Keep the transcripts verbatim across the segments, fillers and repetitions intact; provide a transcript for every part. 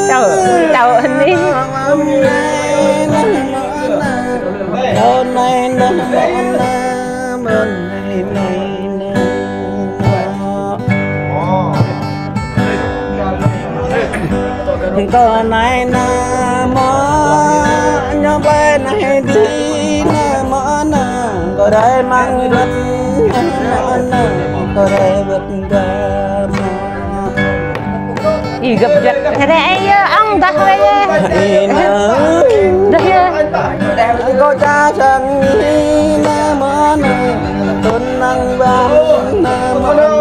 Čao, čao hơni. Kơ anai nă mơ̆, ñu ƀlĕ anai dih nă mơ̆ nă, kơ rai mơ̆ng mơ̆t nă mơ̆ nă, kơ rai wơ̆t gah mơ̆. Ih, gơ̆p jăk. Rai yơh, ong dah rai yơh. Ih, nă. Dah yơh. Kơ ča sang ih nă mơ̆ nă, tŭn năng ƀăng nă mơ̆ nă.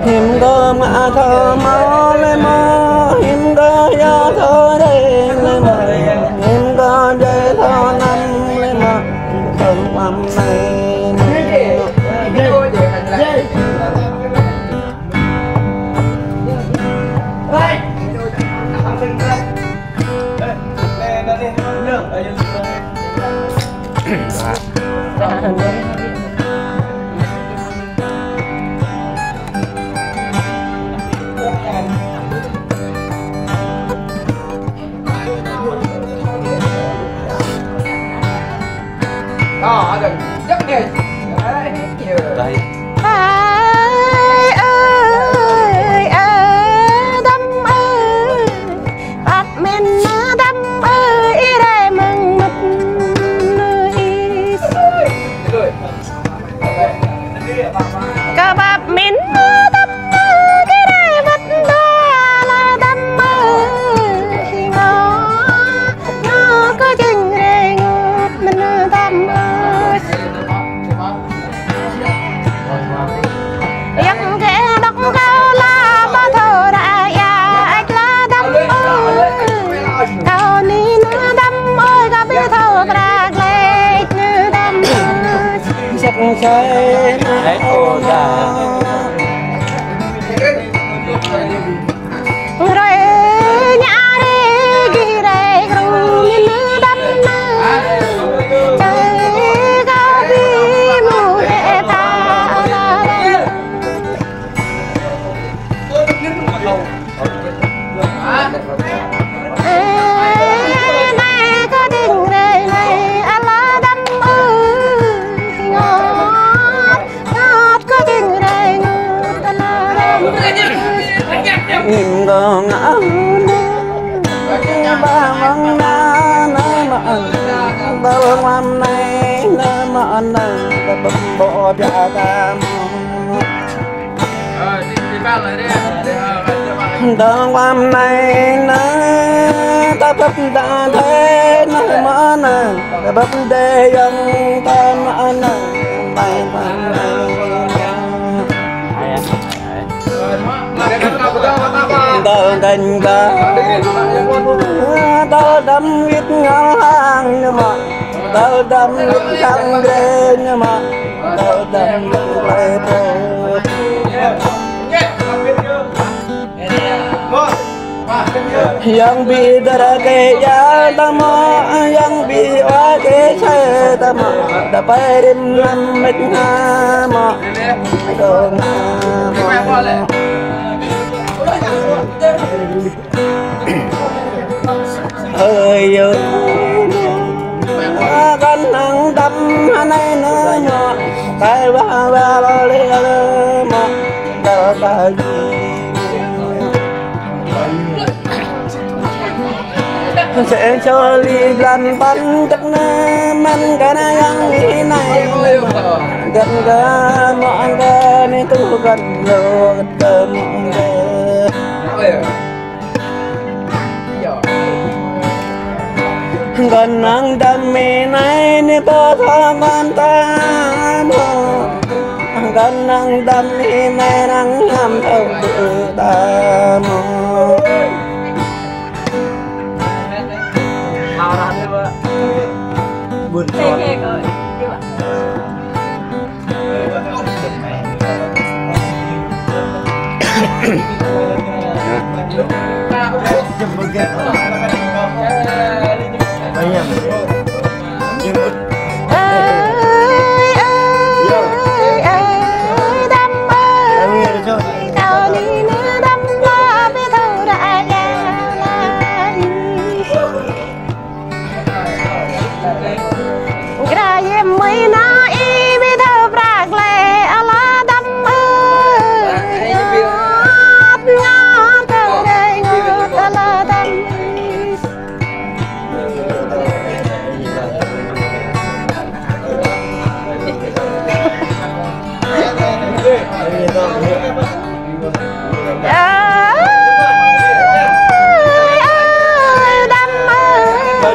Hiư̆m kơ mă thâo mơ̆ lĕ mơ̆, hiư̆m kơ yua thâo rai lĕ mơ̆, hiư̆m kơ djai thâo năm lĕ mơ̆, tơl măm anai mơ̆. Ơi, ơi, ơi, Đăm ơi. Pap min nă Đăm ơi, ih rai mơ̆ng mơ̆t nă ih. Kơ pap min nă Đăm ơi, ih rai mơ̆t nă la Đăm ơi. Ngă, ngă kơ jing rai ngă mơ̆n nă Đăm ơi. Yang kơ đŏk kâo la ƀu thâo rai ia ăč la Đăm ơi. Kâo anai nă Đăm ơi, kâo ƀu thâo prăk lĕ nă Đăm ơi. Săk sai nă ơi. Hrơi ñă hrơi gih rai krŭng nă Đăm nă. Čai kâo ƀu mŭt ĕ ta la Đăm. Ơ, nai kơ ding rai nai ala Đăm ơi. Ngă. Ngă kơ jing rai ngă tơlơi. Nim kơ ngă nă, ba mơ̆ng nă, nă mă, tơl măm anai, nă mă nă, tơl bơ̆ ƀiă ta mơ̆. Tơl măm anai nă, tơl bơ̆ ta thê, nă mă nă, tơl bơ̆ đe yang ta mă nă, ƀai mă nă. Tơl kanh ba, tơl Đăm wĭt ngă hăng nă mă, tơl Đăm wĭt hăng dre nă mă, tơl Đăm wĭt ƀai pô. Yang ƀu dơr kơ ia ta mă, yang ƀu wa kơ sai ta mă, ta pai rĭm năm mĕt ha mă, dong ha mă. Ơi ơi, kăn hăng Đăm ha anai nă mă, tai wa wa lo lê lê mă, ta ta ji. Sĕ sô li blan păn tơk nă măn kơ nă yang ih nai. Găn gă mă găn ih tu găn lô găn gă mă găn. Găn hăng Đăm ih nai nê pô thâo găn ta mơ̆. Găn hăng Đăm ih nai răng ngăm thâo ƀu ta mơ̆. Ƀuôn Son.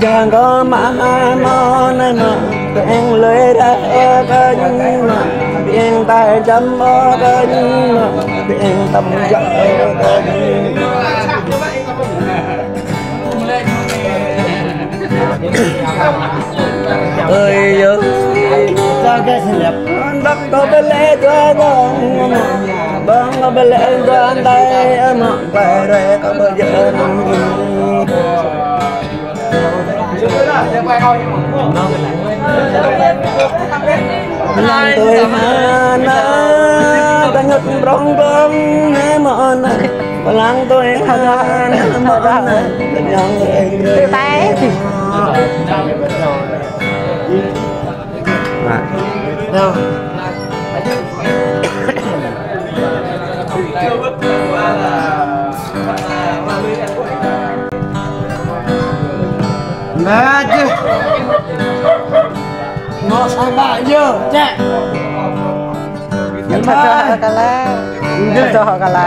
Jang kơ mă hai mă nai mă, peng lơi rai kơ ñu mă, peng tai jăm kơ ñu mă, peng tam jă kơ ñu mă. Ơi yơ. Bang kơ bơlĕ dua dong, bang kơ bơlĕ dua tai, mă pai rai kơ bơjơ̆. Lăng tui hana, kơ ñŭt prong prong, ne mă na. Lăng tui hana, mă na. Kơ ñŭt prong prong. Tui tai. Nah. Nah, chứ. Ngọt sao bạ yơ, cek. Thơthơ hơkala. Thơthơ hơkala.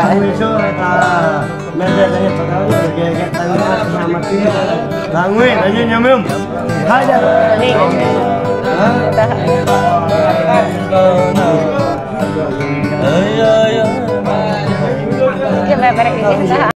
Lăng Nguyễn, lăng Nguyễn, lăng Nguyễn. Hai dah. Hah? Ơi, ơi, ơi. Kơ mă bơrơkơ.